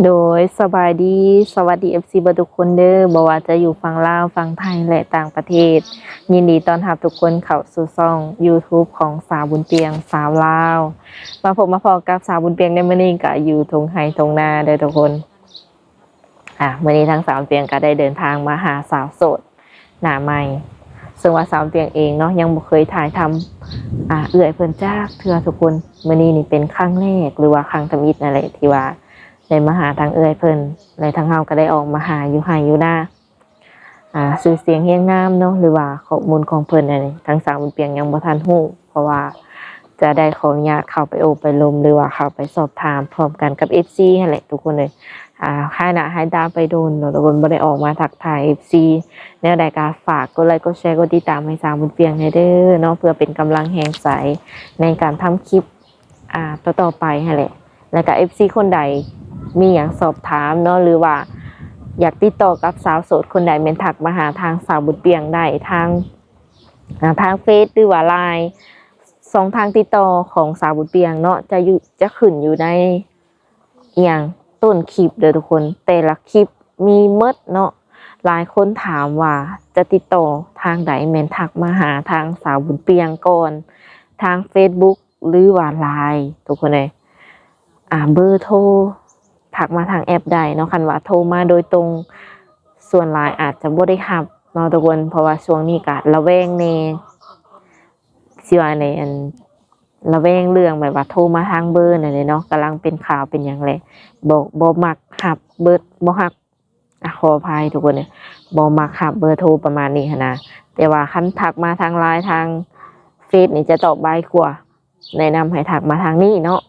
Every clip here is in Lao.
ໂດຍ ສະບາຍດີ ສະຫວັດດີ ເອັຟຊີ ເບິດທຸກຄົນເດີ ບໍ່ວ່າຈະຢູ່ຝັ່ງລາວ ຝັ່ງໄທ ແລະ ຕ່າງປະເທດ. ຍິນດີຕ້ອນຮັບທຸກຄົນເຂົ້າສູ່ຊ່ອງຢູທູບຂອງສາວບຸນປຽງ ສາວລາວ. ມາພົບມາພໍ້ກັບສາວບຸນປຽງໃນມື້ນີ້ ກະຢູ່ທົ່ງໄຮ່ທົ່ງນາເດີທຸກຄົນ. ອ່າ ມື້ນີ້ທາງສາວບຸນປຽງກະໄດ້ເດີນທາງມາຫາສາວໂສດ ໜ້າໃໝ່ ເຊິ່ງວ່າສາວປຽງເອງເນາະ ຍັງບໍ່ເຄີຍຖ່າຍທຳ ອ່າ ເອື້ອຍເພິ່ນຈັກເທື່ອທຸກຄົນ. ມື້ນີ້ນີ້ເປັນຄັ້ງແລກ ຫຼືວ່າຄັ້ງທຳອິດນັ້ນແຫຼະ ທີ່ວ່າໄດ້ມາຫາທາງເອື້ອຍເພິ່ນ ແລະ ທາງເຮົາກໍໄດ້ອອກມາຫາຢູ່ໄຮ່ຢູ່ນາ. ອ່າ ຊື່ສຽງຮຽງນາມເນາະ ຫຼືວ່າຂໍ້ມູນຂອງເພິ່ນນັ້ນ ທາງສາວບຸນປຽງຍັງບໍ່ທັນຮູ້ ເພາະວ່າຈະໄດ້ຂໍອະນຸຍາດເຂົ້າໄປໂອ້ໄປລົມ ຫຼືວ່າເຂົ້າໄປສອບຖາມພ້ອມກັນກັບ ເອັຟຊີ ຫັ້ນແຫຼະທຸກຄົນເອີຍ. ອ່າ ຫາຍໜ້າຫາຍຕາໄປດົນເນາະ ແຕ່ວ່າບໍ່ໄດ້ອອກມາທັກທາຍ ເອັຟຊີ ແນວໃດກໍຝາກກົດໄລ ກົດແຊ ກົດຕິດຕາມໃຫ້ສາວບຸນປຽງແດ່ເດີເນາະ ເພື່ອເປັນກຳລັງແຮງໃຈໃນການທຳຄລິບ ອ່າ ຕໍ່ໆໄປຫັ້ນແຫຼະ. ແລ້ວກໍ ເອັຟຊີ ຄົນໃດມີຫຍັງສອບຖາມເນາະ ຫຼືວ່າຢາກຕິດຕໍ່ກັບສາວໂສດຄົນໃດ ແມ່ນທັກມາຫາທາງສາວບຸນປຽງໄດ້ ທາງ ອ່າ ທາງເຟສ ຫຼືວ່າ LINE ຊ່ອງທາງຕິດຕໍ່ຂອງສາວບຸນປຽງເນາະ ຈະຢູ່ ຈະຂຶ້ນຢູ່ໃນ ອີ່ຫຍັງ ຕົ້ນຄລິບເດີທຸກຄົນ. ແຕ່ລະຄລິບມີໝົດເນາະ. ຫຼາຍຄົນຖາມວ່າຈະຕິດຕໍ່ທາງໃດ ແມ່ນທັກມາຫາທາງສາວບຸນປຽງກ່ອນ ທາງເຟສບຸກ ຫຼືວ່າ LINE ທຸກຄົນເອີຍ. ອ່າ ເບີໂທ ທັກມາທາງແອັບໄດ້ເນາະ. ຄັນວ່າໂທມາໂດຍຕົງ ສ່ວນຫຼາຍອາດຈະບໍ່ໄດ້ຮັບເນາະທຸກຄົນ ເພາະວ່າຊ່ວງນີ້ກະລະແວງແດ່ ຊິວ່າໃນອັນ ລະແວງເລື່ອງແບບວ່າໂທມາທາງເບີນັ້ນແຫຼະເນາະ ກຳລັງເປັນຂ່າວເປັນຫຍັງແຫຼະ ບໍ່ ບໍ່ມັກຮັບເບີ ບໍ່ຮັບ ອ່າ ຂໍອະໄພທຸກຄົນເດີ ບໍ່ມັກຮັບເບີໂທປະມານນີ້ຫັ້ນນະ. ແຕ່ວ່າຄັນທັກມາທາງ LINE ທາງເຟສນີ້ຈະຕອບໄວກວ່າ ແນະນຳໃຫ້ທັກມາທາງນີ້ເນາະ.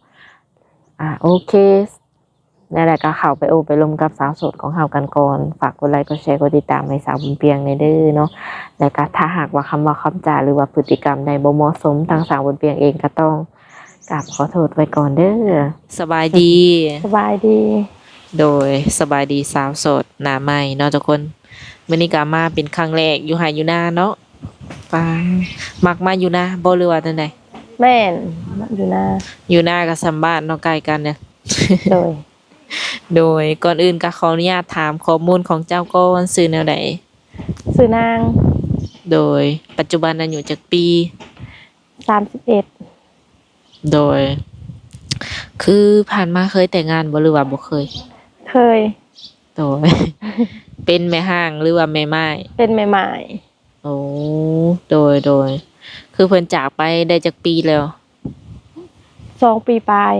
ອ່າ ໂອເຄ ແນວໃດກໍເຂົ້າໄປໂອ້ໄປລົມກັບສາວໂສດຂອງເຮົາກັນກ່ອນ. ຝາກກົດໄລ ກົດແຊ ກົດຕິດຕາມໃຫ້ສາວບຸນປຽງແດ່ເດີເນາະ. ແລ້ວກໍຖ້າຫາກວ່າຄຳເວົ້າຄຳຈາ ຫຼືວ່າພຶດຕິກຳໃດບໍ່ເໝາະສົມ ທາງສາວບຸນປຽງເອງກໍຕ້ອງກາບຂໍໂທດໄວ້ກ່ອນເດີ. ສະບາຍດີ. ສະບາຍດີ. ໂດຍ ສະບາຍດີສາວໂສດໜ້າໃໝ່ເນາະທຸກຄົນ. ມື້ນີ້ກໍມາເປັນຄັ້ງແລກຢູ່ໄຮ່ຢູ່ນາເນາະ. ປາ ມັກມາຢູ່ນາບໍ່ ຫຼືວ່າຈັ່ງໃດ? ແມ່ນ ມັກຢູ່ນາ. ຢູ່ນາກໍສ່ຳບ້ານເນາະ ໃກ້ກັນເນາະ. ໂດຍ ໂດຍ ກ່ອນອື່ນກໍຂໍອະນຸຍາດຖາມຂໍ້ມູນຂອງເຈົ້າກ່ອນ ຊື່ແນວໃດ? ຊື່ນາງ. ໂດຍ ປັດຈຸບັນອາຍຸຈັກປີ? ສາມສິບເອັດ. ໂດຍ ຄືຜ່ານມາເຄີຍແຕ່ງງານບໍ່ ຫຼືວ່າບໍ່ເຄີຍ? ເຄີຍ. ໂດຍ ເປັນແມ່ຮ້າງ ຫຼືວ່າແມ່ໝ້າຍ? ເປັນແມ່ໝ້າຍ. ໂອ້ ໂດຍ ໂດຍ ຄືເພິ່ນຈາກໄປໄດ້ຈັກປີແລ້ວ? ສອງປີປາຍ.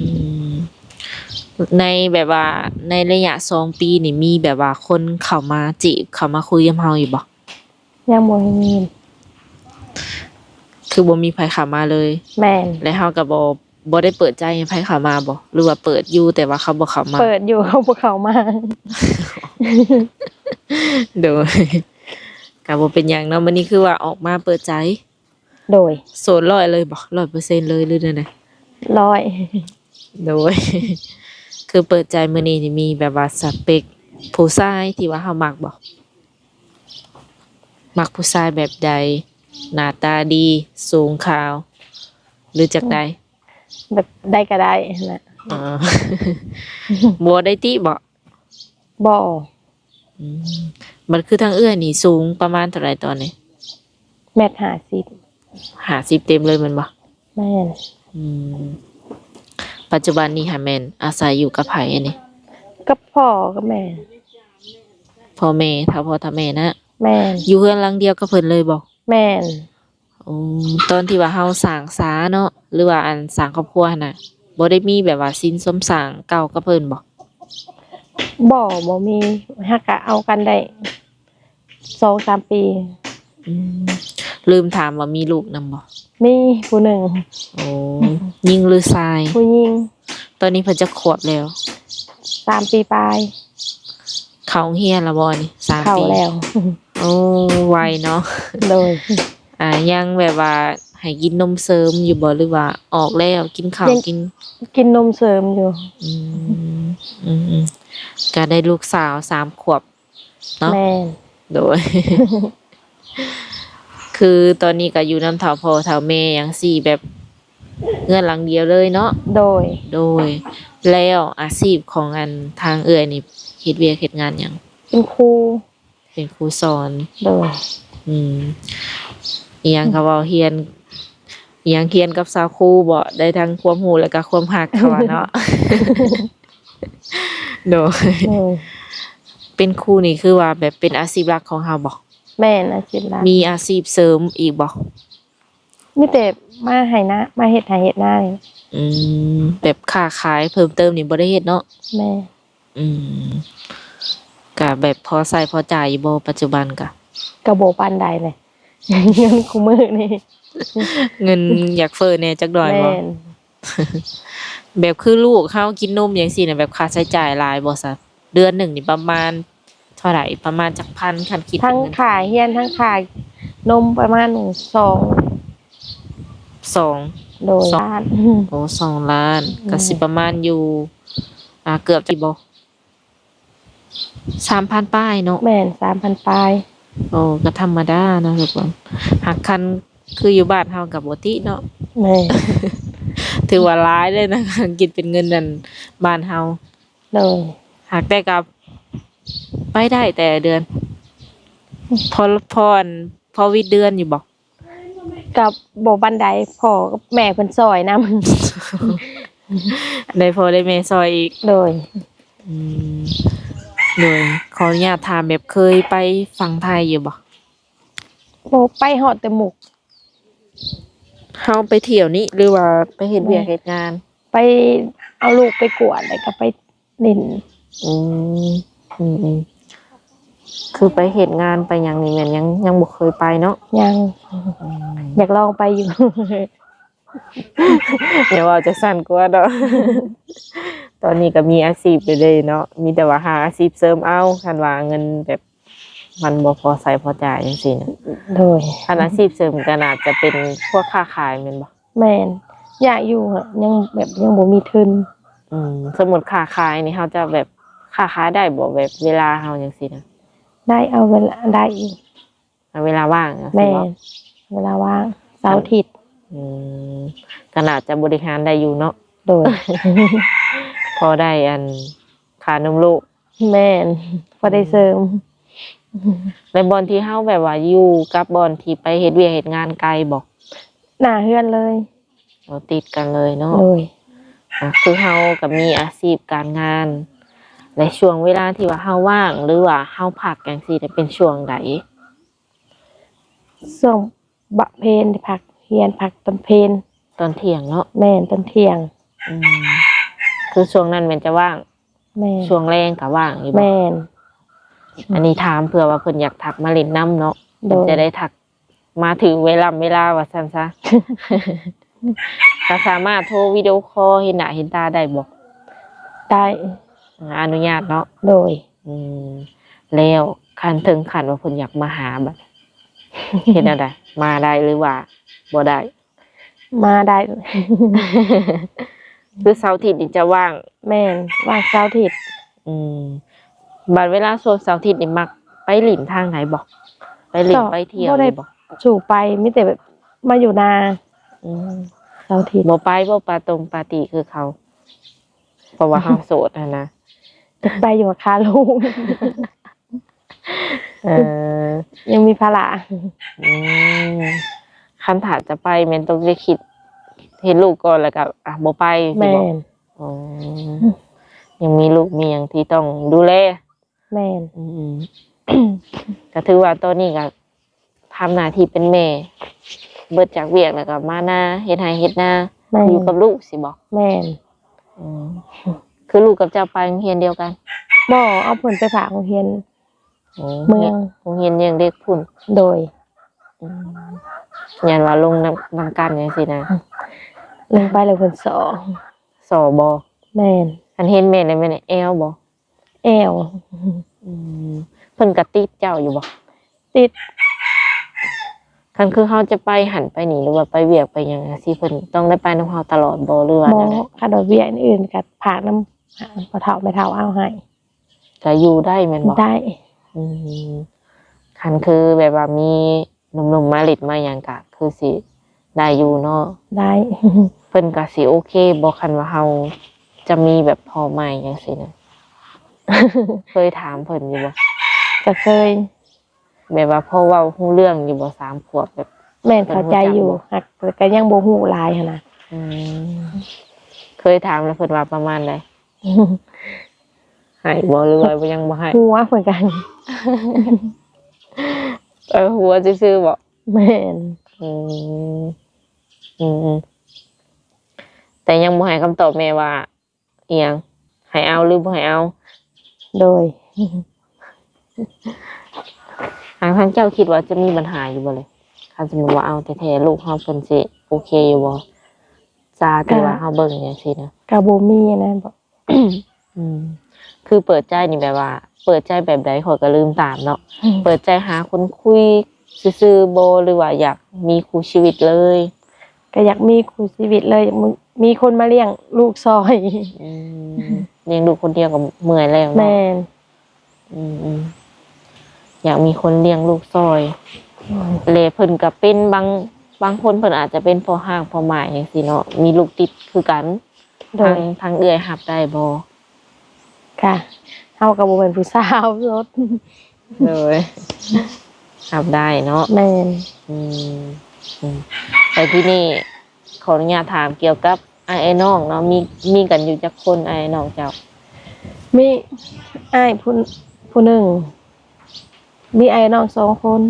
ອືມ ໃນແບບວ່າໃນໄລຍະສອງປີນີ້ ມີແບບວ່າຄົນເຂົ້າມາຈີບ ເຂົ້າມາຄຸຍກັບເຮົາຢູ່ບໍ່? ຍັງບໍ່ມີ. ຄືບໍ່ມີໃຜເຂົ້າມາເລີຍ? ແມ່ນ. ແລະເຮົາກໍບໍ່ ບໍ່ໄດ້ເປີດໃຈໃຫ້ໃຜເຂົ້າມາບໍ່ ຫຼືວ່າເປີດຢູ່ແຕ່ວ່າເຂົາບໍ່ເຂົ້າມາ? ເປີດຢູ່ ເຂົາບໍ່ເຂົ້າມາ. ໂດຍ ກໍບໍ່ເປັນຫຍັງເນາະ ມື້ນີ້ຄືວ່າອອກມາເປີດໃຈ. ໂດຍ ໂສດຮ້ອຍເລີຍບໍ່? ຮ້ອຍເປີເຊັນເລີຍ ຫຼືແນວໃດ? ຮ້ອຍ. ໂດຍ ຄືເປີດໃຈມື້ນີ້ນີ້ ມີແບບວ່າສະເປັກຜູ້ຊາຍທີ່ວ່າເຮົາມັກບໍ່? ມັກຜູ້ຊາຍແບບໃດ? ໜ້າຕາດີ ສູງ ຂາວ ຫຼືຈັ່ງໃດ? ແບບໃດກໍໄດ້ຫັ້ນແຫຼະ. ອໍ ບໍ່ໄດ້ຕິບໍ? ບໍ່. ອືມ ມັນຄືທາງເອື້ອຍນີ້ສູງປະມານເທົ່າໃດຕອນນີ້? ແມັດຫ້າສິບ. ຫ້າສິບເຕັມເລີຍແມ່ນບໍ່? ແມ່ນ. ອືມ ປັດຈຸບັນນີ້ຫາແມ່ນອາໄສຢູ່ກັບໃຜອັນນີ້? ກັບພໍ່ກັບແມ່. ພໍ່ແມ່ ເຖົ້າພໍ່ເຖົ້າແມ່ນະ? ແມ່ນ. ຢູ່ເຮືອນຫຼັງດຽວກັບເພິ່ນເລີຍບໍ່? ແມ່ນ. ໂອ້ ຕອນທີ່ວ່າເຮົາສ້າງສາເນາະ ຫຼືວ່າອັນສ້າງຄອບຄົວຫັ້ນນະ ບໍ່ໄດ້ມີແບບວ່າສິນສົມສ້າງເກົ່າກັບເພິ່ນບໍ່? ບໍ່ ບໍ່ມີ ຫາກະເອົາກັນໄດ້ສອງສາມປີ. ອືມ ລືມຖາມວ່າມີລູກນຳບໍ່? ມີຜູ້ໜຶ່ງ. ໂອ້ ຍິງຫຼືຊາຍ? ຜູ້ຍິງ. ຕອນນີ້ເພິ່ນຈັກຂວບແລ້ວ? ສາມປີປາຍ. ເຂົ້າໂຮງຮຽນແລ້ວບໍ່ນີ້? ສາມປີ. ເຂົ້າແລ້ວ. ໂອ້ ໄວເນາະ. ໂດຍ. ອ່າ ຍັງແບບວ່າໃຫ້ກິນນົມເສີມຢູ່ບໍ່ ຫຼືວ່າອອກແລ້ວ ກິນເຂົ້າ ກິນ ກິນນົມເສີມຢູ່. ອືມ ອືມໆ ກໍໄດ້ລູກສາວສາມຂວບເນາະ. ແມ່ນ. ໂດຍ ຄືຕອນນີ້ກໍຢູ່ນຳເຖົ້າພໍ່ເຖົ້າແມ່ຫຍັງຊີ້ ແບບເຮືອນຫຼັງດຽວເລີຍເນາະ. ໂດຍ ໂດຍ. ແລ້ວອາຊີບຂອງອັນທາງເອື້ອຍນີ້ເຮັດວຽກເຮັດງານຫຍັງ? ເປັນຄູ. ເປັນຄູສອນ. ໂດຍ. ອືມ ອີຫຍັງກໍເວົ້າ ຮຽນ ອີຫຍັງ ຮຽນກັບສາວຄູບໍ ໄດ້ທັງຄວາມຮູ້ ແລ້ວກໍຄວາມຮັກ ເຂົາວ່າເນາະ. ໂດຍ. ໂດຍ. ເປັນຄູນີ້ຄືວ່າແບບເປັນອາຊີບຫຼັກຂອງເຮົາບໍ? ແມ່ນ ອາຊີບຫຼັກ. ມີອາຊີບເສີມອີກບໍ? ມີແຕ່ມາໄຮ່ນາ ມາເຮັດໄຮ່ເຮັດນານີ້. ອືມ ແບບຄ້າຂາຍເພີ່ມເຕີມນີ້ບໍ່ໄດ້ເຮັດເນາະ? ແມ່ນ. ອືມ ກະແບບພໍໃຊ້ພໍຈ່າຍຢູ່ບໍ່ ປັດຈຸບັນກະ? ກະບໍ່ປານໃດແຫຼະ ເງິນຄູ່ມື້ນີ້. ເງິນຢາກເຟີ້ແດ່ຈັກໜ້ອຍບໍ? ແມ່ນ. ແບບຄືລູກເຮົາກິນນົມຫຍັງຊີ້ນະ ແບບຄ່າໃຊ້ຈ່າຍຫຼາຍບໍ່ຊະ? ເດືອນໜຶ່ງນີ້ປະມານເທົ່າໃດ? ປະມານຈັກພັນ ຄັນຄິດເປັນເງິນໄທ? ທັງຄ່າຮຽນ ທັງຄ່ານົມປະມານສອງ ສອງ ໂດຍ ສອງ ລ້ານ. ໂອ້ ສອງລ້ານ ອືມ ກໍຊິປະມານຢູ່ ອ່າ ເກືອບ ບໍ່ ສາມພັນປາຍເນາະ? ແມ່ນ ສາມພັນປາຍ. ໂອ້ ກໍທຳມະດາເນາະທຸກຄົນ. ຫາກຄັນຄືຢູ່ບ້ານເຮົາກໍບໍ່ຕິເນາະ. ແມ່ນ. ຖືວ່າຫຼາຍເດ້ນະ ຄັນຄິດເປັນເງິນນັ້ນ ບ້ານເຮົາ. ໂດຍ. ຫາກແຕ່ກໍໄປໄດ້ແຕ່ເດືອນ ພໍ ພໍອັນ ພໍວິດເດືອນຢູ່ບໍ່? ກໍບໍ່ປານໃດ ພໍ່ກັບແມ່ເພິ່ນຊ່ອຍນຳ. ໄດ້ພໍ່ໄດ້ແມ່ຊ່ອຍອີກ. ໂດຍ. ອືມ ໂດຍ. ຂໍອະນຸຍາດຖາມ ແບບເຄີຍໄປຝັ່ງໄທຢູ່ບໍ່? ບໍ່ ໄປຮອດແຕ່ມຸກ. ເຮົາໄປທ່ຽວນີ້ ຫຼືວ່າໄປເຮັດວຽກເຮັດງານ? ໄປເອົາລູກໄປກວດ ແລ້ວກໍໄປຫຼິ້ນ. ອືມ ອືມໆ ຄືໄປເຮັດງານໄປຫຍັງນີ້ແມ່ນຍັງ ຍັງບໍ່ເຄີຍໄປເນາະ? ຍັງ. ອືມ ຢາກລອງໄປຢູ່. ຢ່າເວົ້າຈັ່ງຊັ້ນກວ່າເນາະ. ຕອນນີ້ກໍມີອາຊີບຢູ່ເດ້ເນາະ ມີແຕ່ວ່າຫາອາຊີບເສີມເອົາ ຄັນວ່າເງິນແບບ ມັນບໍ່ພໍໃຊ້ພໍຈ່າຍຈັ່ງຊີ້ນະ. ໂດຍ. ຄັນອາຊີບເສີມກໍໜ້າຈະເປັນພວກຄ້າຂາຍແມ່ນບໍ່? ແມ່ນ. ຢາກຢູ່ ຍັງແບບຍັງບໍ່ມີທຶນ. ອືມ ສົມມຸດຄ້າຂາຍນີ້ ເຮົາຈະແບບຄ້າຂາຍໄດ້ບໍ່ ແບບເວລາເຮົາຈັ່ງຊີ້ນະ? ໄດ້ ເອົາເວລາ ໄດ້ອີກ. ເອົາເວລາວ່າງຈັ່ງຊີ້ບໍ່? ແມ່ນ ເວລາວ່າງ ເສົາອາທິດ. ອືມ ກໍໜ້າຈະບໍລິຫານໄດ້ຢູ່ເນາະ. ໂດຍ. ພໍໄດ້ອັນຄ່ານົມລູກ. ແມ່ນ ພໍໄດ້ເສີມ. ອືມ ແລ້ວບ່ອນທີ່ເຮົາແບບວ່າຢູ່ກັບບ່ອນທີ່ໄປເຮັດວຽກເຮັດງານໄກບໍ່? ໜ້າເຮືອນເລີຍ. ໂອ້ ຕິດກັນເລີຍເນາະ. ໂດຍ. ອ່າ ຄືເຮົາກໍມີອາຊີບການງານ ແລະ ຊ່ວງເວລາທີ່ວ່າເຮົາວ່າງ ຫຼືວ່າເຮົາພັກຈັ່ງຊີ້ ເປັນຊ່ວງໃດ? ຊ່ວງ ບັກເພນ ພັກຮຽນ ພັກຕອນເພນ. ຕອນທ່ຽງເນາະ? ແມ່ນ ຕອນທ່ຽງ. ອືມ ຄືຊ່ວງນັ້ນແມ່ນຈະວ່າງ? ແມ່ນ. ຊ່ວງແລງກໍວ່າງຢູ່ບໍ່? ແມ່ນ. ອັນນີ້ຖາມເພື່ອວ່າເພິ່ນຢາກທັກມາຫຼິ້ນນຳເນາະ. ໂດຍ. ເພິ່ນຈະໄດ້ທັກມາຖືກເວລາເວລາວ່າຊັ້ນຊະ. ກໍສາມາດໂທວິດີໂອຄໍເຫັນໜ້າເຫັນຕາໄດ້ບໍ່? ໄດ້. ອາ ອະນຸຍາດເນາະ? ໂດຍ. ອືມ ແລ້ວຄັນເຖິງຂັ້ນວ່າເພິ່ນຢາກມາຫາບັດ ເຮັດແນວໃດ? ມາໄດ້ ຫຼືວ່າບໍ່ໄດ້? ມາໄດ້. ຄືເສົາອາທິດນີ້ຈະວ່າງ? ແມ່ນ ວ່າງເສົາອາທິດ. ອືມ ບັດເວລາຊ່ວງເສົາອາທິດນີ້ມັກໄປຫຼິ້ນທາງໃດບໍ່? ໄປຫຼິ້ນ ກໍ ໄປທ່ຽວ ບໍ່ໄດ້ ຢູ່ບໍ່? ສູ່ໄປ ມີແຕ່ແບບມາຢູ່ນາ. ອືມ ເສົາອາທິດ ບໍ່ໄປບໍ່ປາຕົງປາຕີຄືເຂົາ? ເພາະວ່າເຮົາໂສດຫັ້ນນະ. ຢາກໄປຢູ່ ຫາຄ່າລູກ. ເອີ ຍັງມີພາລະ. ອືມ ຄັນຖ້າຈະໄປແມ່ນຕ້ອງໄດ້ຄິດເຮັດລູກກ່ອນ ແລ້ວກໍ ອ່ະ ບໍ່ໄປ ແມ່ນ ຊິບໍ່? ອໍ ຍັງມີລູກມີຫຍັງທີ່ຕ້ອງດູແລ. ແມ່ນ. ອືມ ກໍຖືວ່າຕອນນີ້ກໍ ທຳໜ້າທີ່ເປັນແມ່ ເບິດຈາກວຽກແລ້ວກໍມານາ ເຮັດໄຮ່ເຮັດນາ. ແມ່ນ. ຢູ່ກັບລູກຊີ້ບໍ? ແມ່ນ. ອືມ ຄືລູກກັບເຈົ້າໄປໂຮງຮຽນດຽວກັນ? ບໍ່ ເອົາເພິ່ນໄປຝາກໂຮງຮຽນ ໂອ້ ເມືອງ ໂຮງຮຽນ ໂຮງຮຽນລ້ຽງເດັກພຸ້ນ. ໂດຍ. ອືມ ຢ້ານວ່າລົງນຳ ນຳກັນຈັ່ງຊີ້ນະ. ອືມ ລົງໄປແລ້ວເພິ່ນສໍ້. ສໍ້ບໍ? ແມ່ນ. ຄັນເຫັນແມ່ນແລ້ວແມ່ນແອວບໍ? ແອວ. ອືມ ເພິ່ນກະຕິດເຈົ້າຢູ່ບໍ່? ຕິດ. ຄັນຄືເຮົາຈະໄປຫັ້ນໄປນີ້ ຫຼືວ່າໄປວຽກໄປຫຍັງຈັ່ງຊີ້ ເພິ່ນຕ້ອງໄດ້ໄປນຳເຮົາຕະຫຼອດບໍ່ ຫຼືວ່າແນວໃດ? ບໍ່ ຄັນວ່າວຽກອື່ນກະຝາກນຳພໍ່ເຖົ້າແມ່ເຖົ້າເອົາໃຫ້. ກະຢູ່ໄດ້ແມ່ນບໍ່? ໄດ້. ອືມ ຄັນຄືແບບວ່າມີ ໜຸ່ມໆມາຫຼິ້ນມາຫຍັງກະຄືຊິໄດ້ຢູ່ເນາະ. ໄດ້. ເພິ່ນກະຊິໂອເຄບໍ່ ຄັນວ່າເຮົາ ຈະມີແບບພໍ່ໃໝ່ຈັ່ງຊີ້ນະ ເຄີຍຖາມເພິ່ນຢູ່ບໍ່? ກໍເຄີຍ. ແບບວ່າພໍເວົ້າຮູ້ເລື່ອງຢູ່ບໍ່ ສາມຂວບ ແບບ ແມ່ນ ເຂົ້າໃຈຢູ່ ເພິ່ນຮູ້ຈັກບໍ່? ຮັກ ແຕ່ກໍຍັງບໍ່ຮູ້ຫຼາຍຫັ້ນນະ. ອືມ ເຄີຍຖາມແລ້ວເພິ່ນວ່າປະມານໃດ? ໃຫ້ບໍ່ ຫຼືວ່າຍັງບໍ່ໃຫ້? ຫົວເພິ່ນກັນ ເອີ ຫົວຊື່ໆບໍ? ແມ່ນ. ອືມ ອືມ ແຕ່ຍັງບໍ່ໃຫ້ຄຳຕອບແມ່ວ່າ ອີ່ຫຍັງ ໃຫ້ເອົາຫຼືບໍ່ໃຫ້ເອົາ? ໂດຍ. ທາງ ທາງເຈົ້າຄິດວ່າຈະມີບັນຫາຢູ່ບໍ່ເລີຍ? ຄັນສົມມຸດວ່າເອົາແທ້ໆ ລູກເຮົາເພິ່ນຊິໂອເຄຢູ່ບໍ່? ຊາທີ່ວ່າເຮົາເບິ່ງຈັ່ງຊີ້ນະ ກໍບໍ່ມີອັນນັ້ນບໍ? ອືມ ຄືເປີດໃຈນີ້ແບບວ່າ ເປີດໃຈແບບໃດ ຂ້ອຍກໍລືມຖາມເນາະ. ອືມ ເປີດໃຈຫາຄົນຄຸຍຊື່ໆບໍ ຫຼືວ່າຢາກມີຄູ່ຊີວິດເລີຍ? ກໍຢາກມີຄູ່ຊີວິດເລີຍ ຢາກມີ ມີຄົນມາລ້ຽງລູກຊ່ອຍ. ອືມ ລ້ຽງລູກຄົນດຽວກໍເມື່ອຍແລ້ວເນາະ. ແມ່ນ. ອືມໆ ຢາກມີຄົນລ້ຽງລູກຊ່ອຍ. ອືມ ແລະເພິ່ນກໍເປັນບາງ ບາງຄົນເພິ່ນອາດຈະເປັນພໍ່ຮ້າງພໍ່ໝ້າຍຈັ່ງຊີ້ເນາະ ມີລູກຕິດຄືກັນ. ໂດຍ. ທາງ ທາງເອື້ອຍຮັບໄດ້ບໍ່? ກະ ເຮົາກໍບໍ່ແມ່ນຜູ້ສາວໂສດ. ໂດຍ ຮັບໄດ້ເນາະ. ແມ່ນ. ອືມ ອືມ ແລ້ວທີນີ້ ຂໍອະນຸຍາດຖາມກ່ຽວກັບອ້າຍ ອ້າຍນ້ອງເນາະ ມີ ມີກັນຢູ່ຈັກຄົນ ອ້າຍ ອ້າຍນ້ອງເຈົ້າ? ມີອ້າຍຜູ້ ຜູ້ໜຶ່ງ ມີອ້າຍນ້ອງສອງຄົນ.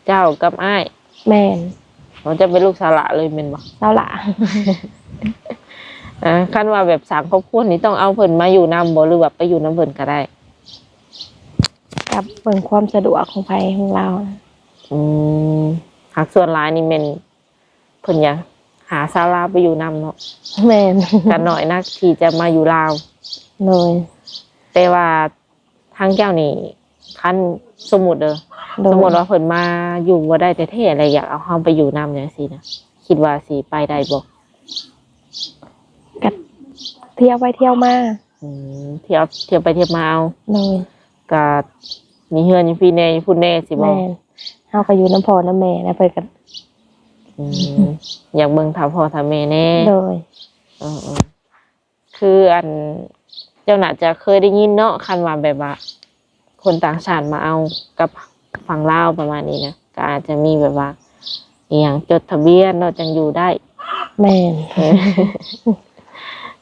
ເຈົ້າກັບອ້າຍ? ແມ່ນ. ອໍ ເຈົ້າເປັນລູກສາວຫຼ້າເລີຍແມ່ນບໍ່? ສາວຫຼ້າ. ອ່າ ຄັນວ່າແບບສ້າງຄອບຄົວນີ້ ຕ້ອງເອົາເພິ່ນມາຢູ່ນຳບໍ່ ຫຼືວ່າໄປຢູ່ນຳເພິ່ນກໍໄດ້? ກັບເບິ່ງຄວາມສະດວກຂອງໃຜຂອງລາວ. ອືມ ຫາກສ່ວນຫຼາຍນີ້ແມ່ນ ເພິ່ນຢາກຫາສາວລາວໄປຢູ່ນຳເນາະ. ແມ່ນ. ກໍໜ້ອຍນັກທີ່ຈະມາຢູ່ລາວ. ໂດຍ. ແຕ່ວ່າທາງເຈົ້ານີ້ ຄັນສົມມຸດເດີ ໂດຍ ສົມມຸດວ່າເພິ່ນມາຢູ່ບໍ່ໄດ້ແທ້ໆ ແລ້ວຢາກເອົາເຮົາໄປຢູ່ນຳຈັ່ງຊີ້ນະ ຄິດວ່າຊິໄປໄດ້ບໍ່? ກໍທ່ຽວໄປທ່ຽວມາ. ອືມ ທ່ຽວ ທ່ຽວໄປທ່ຽວມາເອົາ. ໂດຍ. ກໍມີເຮືອນຢູ່ພີ້ແດ່ ຢູ່ພຸ້ນແດ່ຊິບໍ່? ແມ່ນ. ເຮົາກໍຢູ່ນຳພໍ່ນຳແມ່ນະ ເພິ່ນກໍ ອືມ ຢາກເບິ່ງຖ້າພໍ່ຖ້າແມ່ແດ່. ໂດຍ. ເອີໆ ຄືອັນ ເຈົ້າໜ້າຈະເຄີຍໄດ້ຍິນເນາະ ຄັນວ່າແບບວ່າຄົນຕ່າງຊາດມາເອົາກັບຝັ່ງລາວປະມານນີ້ນະ ກໍອາດຈະມີແບບວ່າ ອີ່ຫຍັງ ຈົດທະບຽນເນາະ ຈັ່ງຢູ່ໄດ້. ແມ່ນ. ເອີ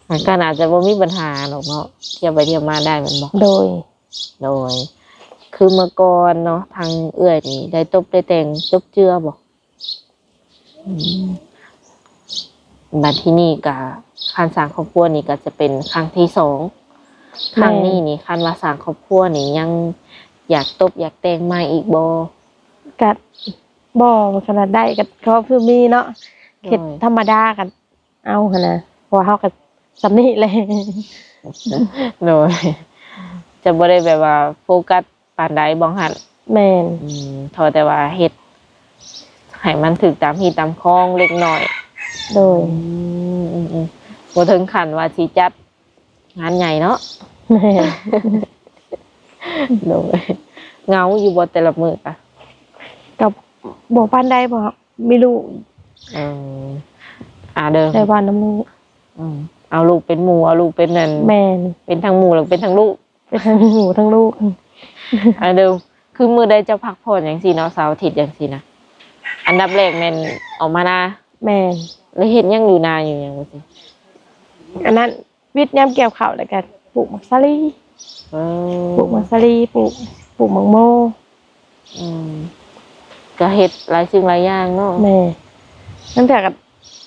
ມັນກໍໜ້າຈະບໍ່ມີບັນຫາດອກເນາະ ທ່ຽວໄປທ່ຽວມາໄດ້ແມ່ນບໍ່? ໂດຍ. ໂດຍ. ຄືເມື່ອກ່ອນເນາະ ທາງເອື້ອຍນີ້ໄດ້ຕົບໄດ້ແຕ່ງຈົບເຈື່ອບໍ່? ອືມ ບັດທີນີ້ກະ ຄັນສ້າງຄອບຄົວນີ້ກະຈະເປັນຄັ້ງທີສອງ. ແມ່ນ. ຄັ້ງນີ້ນີ້ ຄັນວ່າສ້າງຄອບຄົວນີ້ ຍັງຢາກຕົບຢາກແຕ່ງໃໝ່ອີກບໍ່? ກະບໍ່ ຂະໜາດໄດ້ກະຂໍຄືມີເນາະ. ໂດຍ. ເຮັດທຳມະດາກະ ເອົາຫັ້ນນະ ເພາະວ່າເຮົາກໍສ່ຳນີ້ແຫຼະ. ໂດຍ. ຈະບໍ່ໄດ້ແບບວ່າໂຟກັສປານໃດບ່ອງຫັ້ນ. ແມ່ນ. ອືມ ຂໍແຕ່ວ່າເຮັດໃຫ້ມັນຖືກຕາມຮີດຕາມຄອງເລັກນ້ອຍ. ໂດຍ. ອືມໆໆ ບໍ່ເຖິງຂັ້ນວ່າຊິຈັດງານໃຫຍ່ເນາະ. ແມ່ນ. ໂດຍ. ເຫງົາຢູ່ບໍ່ແຕ່ລະມື້ກະ? ກໍບໍ່ປານໃດ ເພາະມີລູກ. ເອີ ອາ ເດີ ໄດ້ບ້ານນຳລູກ. ອືມ ເອົາລູກເປັນໝູ່ ເອົາລູກເປັນອັນ ແມ່ນ ເປັນທັງໝູ່ ແລ້ວເປັນທັງລູກ ເປັນທັງໝູ່ທັງລູກ. ອາ ເດີ ຄືມື້ໃດເຈົ້າພັກຜ່ອນຈັ່ງຊີ້ເນາະ ເສົາອາທິດຈັ່ງຊີ້ນະ ອັນດັບແລກແມ່ນອອກມານາ. ແມ່ນ. ແລ້ວເຮັດຫຍັງຢູ່ນາຢູ່ຫຍັງຈັ່ງຊີ້? ອັນນັ້ນ ວິດຍາມກ່ຽວເຂົ້າ ແລ້ວກໍປູກໝາກສາລີ. ເອີ ປູກໝາກສາລີ ປູກ ປູກໝາກໂມ. ອືມ ກໍເຮັດຫຼາຍສິ່ງຫຼາຍຢ່າງເນາະ. ແມ່ນ. ບາງເທື່ອກໍ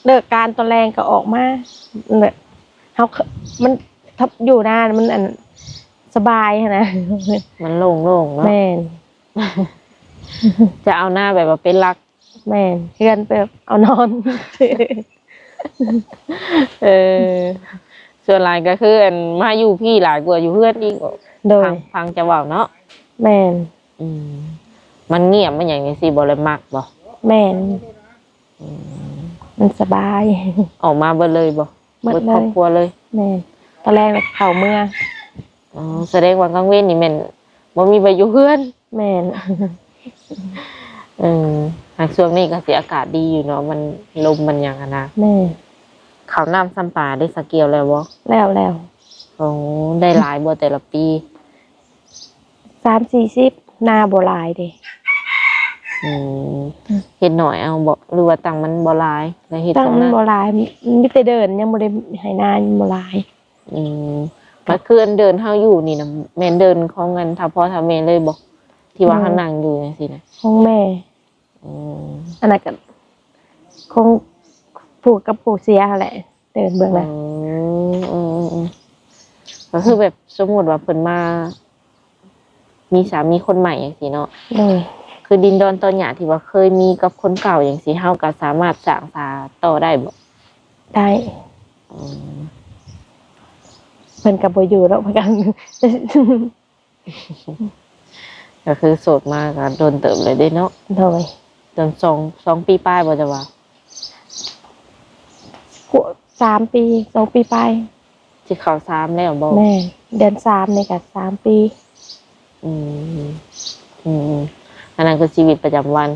ເລີກການຕອນແລງກໍອອກມາ ແບບເຮົາ ມັນ ຢູ່ນາມັນ ອັນ ສະບາຍຫັ້ນນະ ມັນໂລ່ງໆເນາະ. ແມ່ນ. ຈະເອົານາແບບວ່າເປັນຫຼັກ. ແມ່ນ ເຮືອນແບບເອົານອນ. ເອີ ສ່ວນຫຼາຍກໍຄື ອັນ ມາຢູ່ພີ້ຫຼາຍກວ່າຢູ່ເຮືອນອີກ. ໂດຍ. ຟັງ ຟັງເຈົ້າເວົ້າເນາະ. ແມ່ນ. ອືມ ມັນງຽບ ມັນຫຍັງຈັ່ງຊີ້ບໍ່ ແລ້ວມັກບໍ່? ແມ່ນ. ອືມ ມັນສະບາຍ. ອອກມາເບິດເລີຍບໍ່? ເບິດເລີຍ ເບິດຄອບຄົວເລີຍ. ແມ່ນ. ຕອນແລງແລ້ວເຂົ້າເມືອ. ອໍ ສະແດງວ່າກາງເວັນນີ້ແມ່ນບໍ່ມີໃຜຢູ່ເຮືອນ. ແມ່ນ. ເອີ ຫາກຊ່ວງນີ້ກໍຊິອາກາດດີຢູ່ເນາະ ມັນລົມມັນຫຍັງຫັ້ນນະ. ແມ່ນ. ເຂົ້ານ້ຳຊຳປາໄດ້ສະກ່ຽວແລ້ວບໍ່? ແລ້ວ ແລ້ວ. ໂອ້ ໄດ້ຫຼາຍບໍ່ແຕ່ລະປີ? ສາມສີ່ສິບ ນາບໍ່ຫຼາຍເດ້. ອືມ ອືມ ເຮັດໜ້ອຍເອົາບໍ່ ຫຼືວ່າຕັ້ງມັນບໍ່ຫຼາຍ ແລ້ວເຮັດ ຕັ້ງມັນບໍ່ຫຼາຍ ມີແຕ່ເດີ່ນ ຍັງບໍ່ໄດ້ໄຖນາ ຍັງບໍ່ຫຼາຍ. ອືມ ມັນຄືອັນເດີ່ນເຮົາຢູ່ນີ້ນະ ແມ່ນເດີ່ນຂອງອັນທ້າວພໍ່ທ້າວແມ່ເລີຍບໍ່ ທີ່ວ່າ ອືມ ເຮົານັ່ງຢູ່ຈັ່ງຊີ້ນະ? ຂອງແມ່. ອືມ ອັນນັ້ນກໍຄົງຜູ້ກັບຜູ້ເສຍຫັ້ນແຫຼະ ເດີ່ນເບິ່ງນະ. ອືມ ອືມ ອືມ ກໍຄືແບບສົມມຸດວ່າເພິ່ນມາມີສາມີຄົນໃໝ່ຈັ່ງຊີ້ເນາະ. ໂດຍ. ຄືດິນດອນຕອນຫຍ້າທີ່ວ່າເຄີຍມີກັບຄົນເກົ່າຈັ່ງຊີ້ ເຮົາກໍສາມາດສ້າງສາຕໍ່ໄດ້ບໍ່? ໄດ້. ອືມ ເພິ່ນກໍບໍ່ຢູ່ດອກ ເພິ່ນກໍ ກໍຄືໂສດມາກໍດົນເຕີບເລີຍເດ້ເນາະ. ໂດຍ. ຈົນສອງ ສອງປີປາຍບໍ່ ຈະວ່າ? ສາມປີ ສອງປີປາຍ. ຊິເຂົ້າສາມແລ້ວບໍ່? ແມ່ນ ເດືອນສາມນີ້ກໍສາມປີ. ອືມ ອືມ ອັນນັ້ນຄືຊີວິດປະຈຳວັນ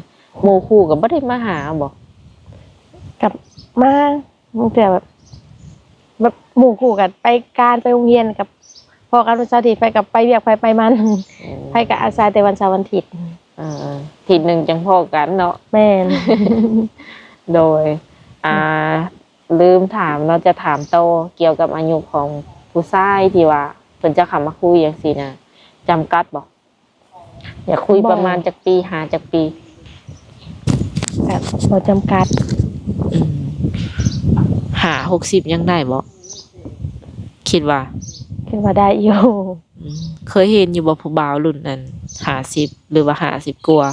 ໝູ່ຄູ່ກໍບໍ່ໄດ້ມາຫາບໍ່? ກັບມາ ບາງເທື່ອແບບ ແບບໝູ່ຄູ່ກັນໄປການໄປໂຮງຮຽນກັບ ພໍ້ກັນວັນເສົາທິດ ໃຜກໍໄປວຽກໃຜໄປມັນ. ອືມ ໃຜກໍອາໄສແຕ່ວັນເສົາວັນທິດ. ເອີ ທິດໜຶ່ງຈັ່ງພໍ້ກັນເນາະ. ແມ່ນ. ໂດຍ ອ່າ ອືມ ລືມຖາມເນາະ ຈະຖາມຕໍ່ກ່ຽວກັບອາຍຸຂອງຜູ້ຊາຍທີ່ວ່າເພິ່ນຈະເຂົ້າມາຄຸຍຈັ່ງຊີ້ນະ ຈຳກັດບໍ່? ຢາກຄຸຍປະມານຈັກປີ ຫາຈັກປີ? ແບບບໍ່ຈຳກັດ. ອືມ ຫ້າຫົກສິບຍັງໄດ້ບໍ່? ຄິດວ່າ ຄິດວ່າໄດ້ຢູ່. ອືມ ເຄີຍເຫັນຢູ່ບໍ່ຜູ້ບ່າວລຸ້ນອັນຫ້າສິບ ຫຼືວ່າຫ້າສິບກວ່າ?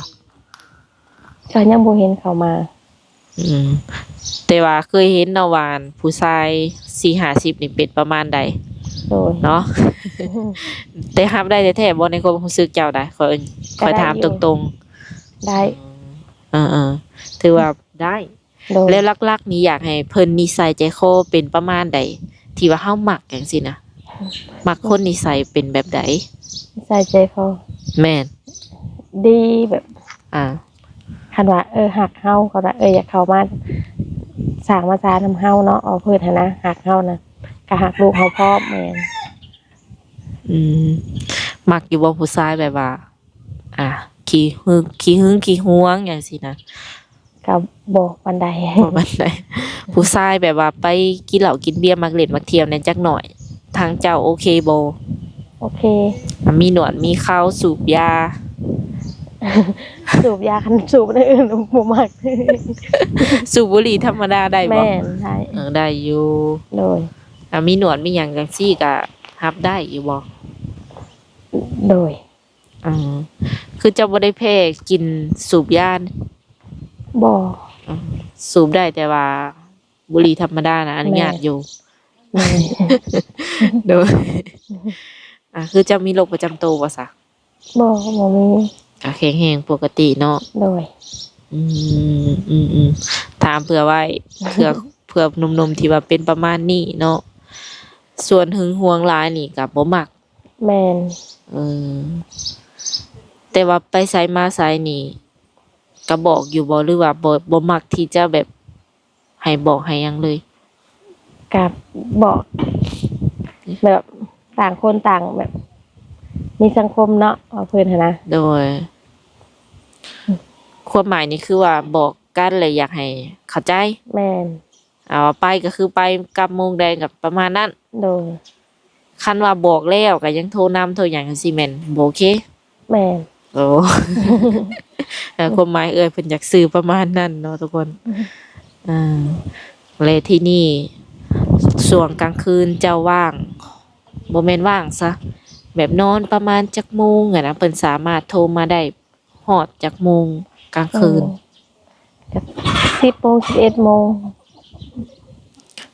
ກໍຍັງບໍ່ເຫັນເຂົ້າມາ. ອືມ ແຕ່ວ່າເຄີຍເຫັນເນາະວ່າ ອັນຜູ້ຊາຍສີ່ຫ້າສິບນີ້ເປັນປະມານໃດ? ໂດຍ. ເນາະ ແຕ່ຮັບໄດ້ແທ້ໆບໍ່ ໃນຄວາມຮູ້ສຶກເຈົ້າໄດ໋? ຂ້ອຍ ຂ້ອຍຖາມຕົງໆ. ໄດ້. ເອີໆ ຖືວ່າໄດ້. ໂດຍ. ແລ້ວຫຼັກໆນີ້ຢາກໃຫ້ເພິ່ນນິໄສໃຈຄໍເປັນປະມານໃດ ທີ່ວ່າເຮົາມັກຈັ່ງຊີ້ນະ? ມັກຄົນນິໄສເປັນແບບໃດ? ນິໄສໃຈຄໍ. ແມ່ນ. ດີແບບ ອ່າ ຄັນວ່າ ເອີ ຮັກເຮົາ ຄັນວ່າ ເອີ ຢາກເຂົ້າມາສ້າງມາສານຳເຮົາເນາະ ເວົ້າພື້ນຫັ້ນນະ ຮັກເຮົານະ ກໍຮັກລູກເຮົາພ້ອມ. ແມ່ນ. ອືມ ມັກຢູ່ບໍ່ຜູ້ຊາຍແບບວ່າ ອ່າ ຂີ້ຫຶງ ຂີ້ຫຶງຂີ້ຫວງຫຍັງຊີ້ນະ? ກໍບໍ່ປານໃດ. ບໍ່ປານໃດ. ຜູ້ຊາຍແບບວ່າໄປກິນເຫຼົ້າກິນເບຍ ມັກຫຼິ້ນມັກທ່ຽວແດ່ຈັກໜ້ອຍ ທາງເຈົ້າໂອເຄບໍ່? ໂອເຄ. ມີໜວດມີເຂົາ ສູບຢາ? ສູບຢາ ຄັນສູບອັນອື່ນບໍ່ມັກ. ສູບບຸຫຼີ່ທຳມະດາໄດ້ບໍ່? ແມ່ນ ໄດ້. ເອີ ໄດ້ຢູ່. ໂດຍ. ອ່າ ມີໜວດມີຫຍັງຈັ່ງຊີ້ກະຮັບໄດ້ຢູ່ບໍ່? ໂດຍ. ອືມ ຄືເຈົ້າບໍ່ໄດ້ແພ້ກິນສູບຢາ? ບໍ່. ອືມ ສູບໄດ້ ແຕ່ວ່າບຸຫຼີ່ທຳມະດານະອະນຸຍາດຢູ່. ແມ່ນ. ໂດຍ. ອ່າ ຄືເຈົ້າມີໂລກປະຈຳໂຕບໍ່ຊະ? ບໍ່ ບໍ່ມີ. ກໍແຂງແຮງປົກກະຕິເນາະ. ໂດຍ. ອືມ ອືມໆ ຖາມເຜື່ອໄວ້ ເຜື່ອ ເຜື່ອໜຸ່ມໆທີ່ວ່າເປັນປະມານນີ້ເນາະ. ສ່ວນຫຶງຫວງຫຼາຍນີ້ກໍບໍ່ມັກ. ແມ່ນ. ເອີ ແຕ່ວ່າໄປໃສມາໃສນີ້ ກະບອກຢູ່ບໍ່ ຫຼືວ່າບໍ່ ບໍ່ມັກທີ່ຈະແບບໃຫ້ບອກໃຫ້ຫຍັງເລີຍ? ກະບອກ ແບບຕ່າງຄົນຕ່າງແບບມີສັງຄົມເນາະ ເວົ້າພື້ນຫັ້ນນະ. ໂດຍ. ຄວາມໝາຍນີ້ຄືວ່າບອກກັນ ແລະ ຢາກໃຫ້ເຂົ້າໃຈ. ແມ່ນ. ເອົາ ໄປກໍຄືໄປ ກັບໂມງໃດກໍປະມານນັ້ນ. ໂດຍ. ຄັນວ່າບອກແລ້ວກໍຍັງໂທນຳໂທຫຍັງຈັ່ງຊີ້ແມ່ນບໍ່ໂອເຄ? ແມ່ນ. ໂອ້ ເອີ ຄວາມໝາຍເອື້ອຍເພິ່ນຢາກສື່ປະມານນັ້ນເນາະທຸກຄົນ. ເອີ ແລະ ທີນີ້ຊ່ວງກາງຄືນເຈົ້າວ່າງ ບໍ່ແມ່ນວ່າງຊະ ແບບນອນປະມານຈັກໂມງຫັ້ນນະ ເພິ່ນສາມາດໂທມາໄດ້ ຮອດຈັກໂມງກາງຄືນ? ໂອ້ ກໍສິບໂມງ ສິບເອັດໂມງ.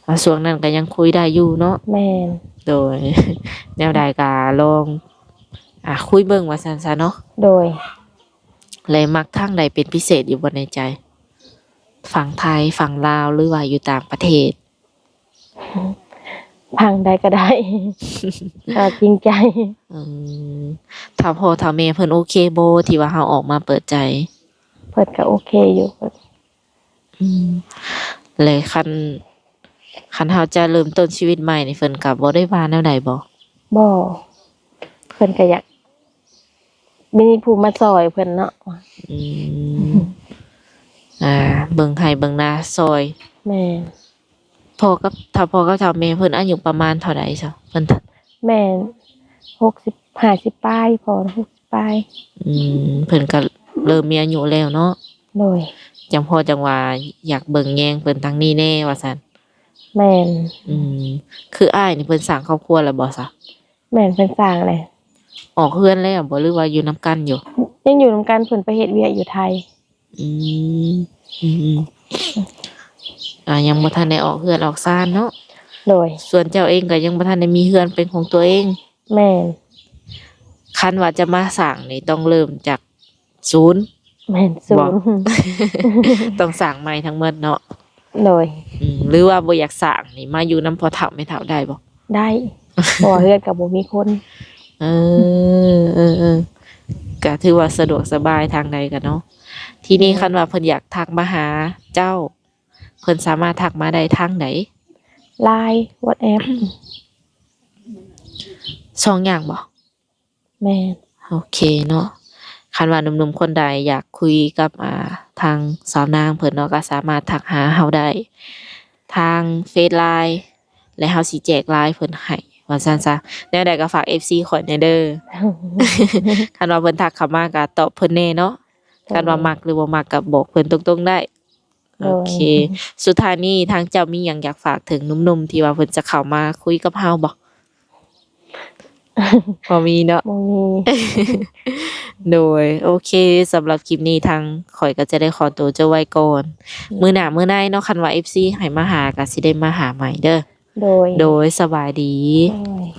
ອ່າ ຊ່ວງນັ້ນກໍຍັງຄຸຍໄດ້ຢູ່ເນາະ? ແມ່ນ. ໂດຍ. ແນວໃດກໍລອງ ອ່າ ຄຸຍເບິ່ງວ່າຊັ້ນຊະເນາະ? ໂດຍ. ແລະ ມັກທາງໃດເປັນພິເສດຢູ່ບໍ່ໃນໃຈ? ຝັ່ງໄທ, ຝັ່ງລາວ ຫຼືວ່າຢູ່ຕ່າງປະເທດ? ຝັ່ງໃດກໍໄດ້ ກໍຈິງໃຈ. ອືມ ຖ້າພໍ່ຖ້າແມ່ເພິ່ນໂອເຄບໍ່ ທີ່ວ່າເຮົາອອກມາເປີດໃຈ? ເພິ່ນກໍໂອເຄຢູ່. ອືມ ແລະ ຄັນ ຄັນເຮົາຈະເລີ່ມຕົ້ນຊີວິດໃໝ່ນີ້ ເພິ່ນກໍບໍ່ໄດ້ວ່າແນວໃດບໍ່? ບໍ່ ເພິ່ນກໍຢາກມີຜູ້ມາຊ່ອຍເພິ່ນເນາະ. ອືມ ອ່າ ເບິ່ງໄຮ່ເບິ່ງນາຊ່ອຍ. ແມ່ນ. ພໍ່ກັບ ຖ້າພໍ່ກັບເຖົ້າແມ່ເພິ່ນອາຍຸປະມານເທົ່າໃດຊະ? ເພິ່ນ ແມ່ນ ຫົກສິບ ຫ້າສິບປາຍ ພໍ່ຫົກສິບປາຍ. ອືມ ເພິ່ນກໍເລີ່ມມີອາຍຸແລ້ວເນາະ. ໂດຍ. ຈັ່ງພໍ່ຈັ່ງວ່າຢາກເບິ່ງແຍງເພິ່ນທາງນີ້ແດ່ວ່າຊັ້ນ. ແມ່ນ. ອືມ ຄືອ້າຍນີ້ເພິ່ນສ້າງຄອບຄົວແລ້ວບໍ່ຊະ? ແມ່ນ ເພິ່ນສ້າງແລ້ວ. ອອກເຮືອນແລ້ວບໍ່ ຫຼືວ່າຢູ່ນຳກັນຢູ່? ຍັງຢູ່ນຳກັນ ເພິ່ນໄປເຮັດວຽກຢູ່ໄທ. ອືມ ອືມໆ ອ່າ ຍັງບໍ່ທັນໄດ້ອອກເຮືອນອອກຊານເນາະ. ໂດຍ. ສ່ວນເຈົ້າເອງກໍຍັງບໍ່ທັນໄດ້ມີເຮືອນເປັນຂອງຕົວເອງ. ແມ່ນ. ຄັນວ່າຈະມາສ້າງນີ້ຕ້ອງເລີ່ມຈາກສູນ. ແມ່ນ ສູນ ຕ້ອງສ້າງໃໝ່ທັງໝົດເນາະ. ໂດຍ. ອືມ ຫຼືວ່າບໍ່ຢາກສ້າງນີ້ ມາຢູ່ນຳພໍ່ເຖົ້າແມ່ເຖົ້າໄດ້ບໍ່? ໄດ້ ເພາະວ່າເຮືອນກໍບໍ່ມີຄົນ. ເອີ ເອີ ເອີ ກໍຖືວ່າສະດວກສະບາຍທາງໃດກໍເນາະ. ທີນີ້ ແມ່ນ. ຄັນວ່າເພິ່ນຢາກທັກມາຫາເຈົ້າ ເພິ່ນສາມາດທັກມາໄດ້ທາງໃດ? ລາຍ ວັອດແອັບ ສອງຢ່າງບໍ່? ແມ່ນ. ໂອເຄເນາະ. ຄັນວ່າໜຸ່ມໆຄົນໃດຢາກຄຸຍກັບ ອ່າ ທາງສາວນາງເພິ່ນເນາະ ກໍສາມາດທັກຫາເຮົາໄດ້ທາງເຟສ ລາຍ ແລະ ເຮົາຊິແຈກລາຍເພິ່ນໃຫ້ ວ່າຊັ້ນຊະ. ແນວໃດກໍຝາກເອັຟຊີຂ້ອຍແດ່ເດີ. ຄັນວ່າເພິ່ນທັກເຂົ້າມາກໍຕອບເພິ່ນແດ່ເນາະ. ໂດຍ. ຄັນວ່າມັກ ຫຼືບໍ່ມັກກໍບອກເພິ່ນຕົງໆໄດ້. ໂດຍ. ໂອເຄ ສຸດທ້າຍນີ້ທາງເຈົ້າມີຫຍັງຢາກຝາກເຖິງໜຸ່ມໆທີ່ວ່າເພິ່ນຈະເຂົ້າມາຄຸຍກັບເຮົາບໍ່? ບໍ່ມີເນາະ. ບໍ່ມີ. ໂດຍ. ໂອເຄ ສຳລັບຄລິບນີ້ທາງຂ້ອຍກໍຈະໄດ້ຂໍຕົວເຈົ້າໄວ້ກ່ອນ. ໂດຍ. ມື້ໜ້າມື້ໃນເນາະ ຄັນວ່າເອັຟຊີໃຫ້ມາຫາກໍຊິໄດ້ມາຫາໃໝ່ເດີ. ໂດຍ. ໂດຍ ສະບາຍດີ. ໂດຍ.